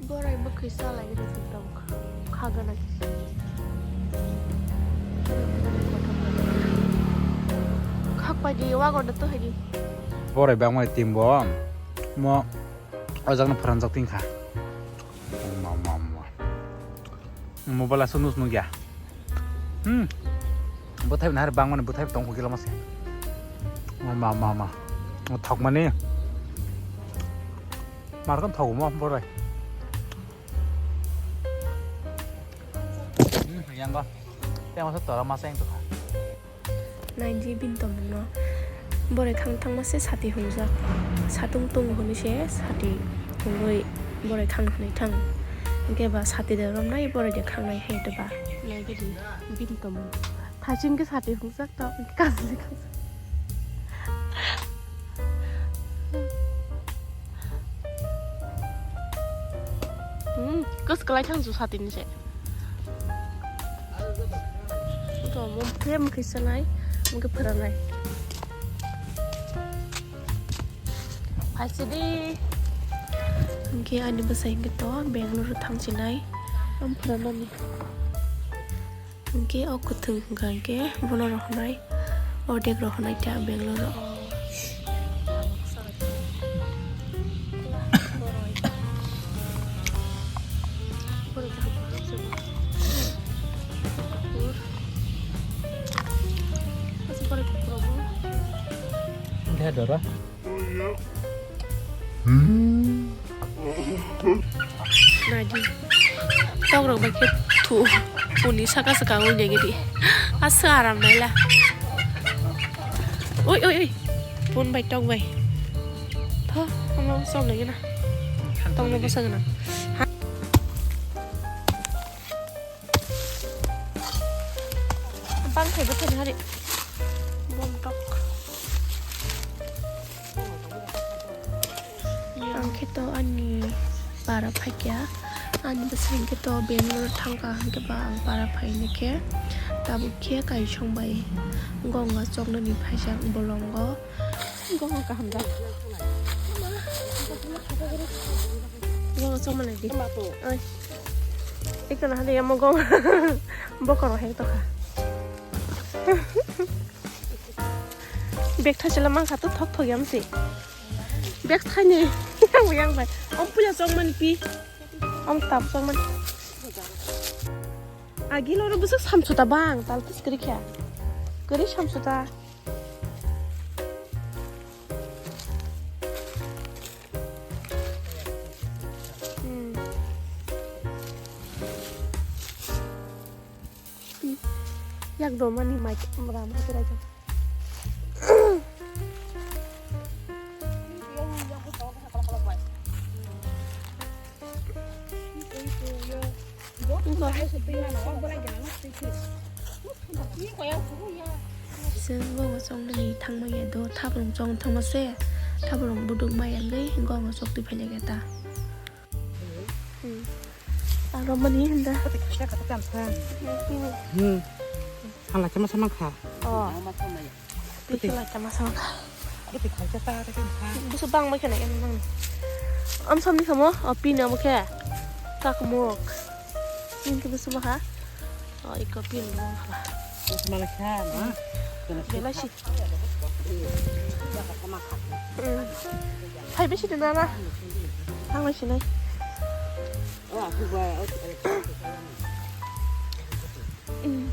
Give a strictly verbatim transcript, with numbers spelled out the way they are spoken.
Borai bwkhwi salai gini tiktok kha gana. Khakpai di wago da to hai di. Borai bangmani team bo mo o jagano pharanjak tin kha. Ma, ma, ma. Mobile aswk nus nukya. Hmm. Bwthai nahar bangmani bwthai tongkho gila mase. Ma, ma, ma. Thokmani. Markon thogo mo borai. Hmm, yango. Temo sa tora masa yang tukha. Naidi bini tongmungno. Borai khang thangma se sati hungjak. Satung tung hwnwi se sati hungwi borai khang hwnwi thang. Hwnkhe ba sati de romnai borai de khangnai hai to ba. Naidi bini tongmung. Thaiching khe sati hungjak to, kajli khangjak. Hmm, kos kalai thang ju sati ni se. To, mum khe mukhi sanai, mukhi pharanai. Phaisidi. Hwnkhe ani bwsai hwnkhe to Bangalore thang sinai. Am pharanani. Hwnkhe o kwthwng hwnkha hwnkhe bono rohornai, ordek rohornai ta Bangalore o. Naidi. Tok rok bai khe thu, thuni saka saka ui negi di. Asa aram naila. Ui, ui, ui. Pun bai tok bai. Tho, omo som lagi na. Tong no bosa gana. Bang khai bwthai hari. Bom tok. Ang khe to ani para phaikya. Ani bwsai hwnkhe to Bangalore thangkha hwnkhe ba ang para phaini khe. Tabuk khe kaisong bai gonga choknani phaijak bolongo. Gonga kaham da. Gonga chokmani di. Oi. Ekta na hadi amo gonga. Bokoro hek tokha. Bag thaisala mankha to thok thok yam se. Bag thaini yang yang bai. Om puya chokmani pi. Om tap chokmani. Agilo ro bwswk samsota bang tal tis kri kha. Kri samsota. Hmm. Yak do mani mai ram ha kirai. Chwng gongo choknani thangmaya do, thabrung chong thangma se, thabrung buduk maya wngwi gongo chok twi phailaiya ta. Hmm. Aro mani hinda. Hmm. Hala chama sama kha. Oh. Pisi la chama sama kha. Busu bang mai khana em nang. Am samni khamo, oh, pina mo khe. Kak mok. Pin ke busu maha. Oh, iko pin mo kha. Busu mala kha, ma. Bela si. Hmm. Hai bisi de nana. Thang mai sinai. Hmm.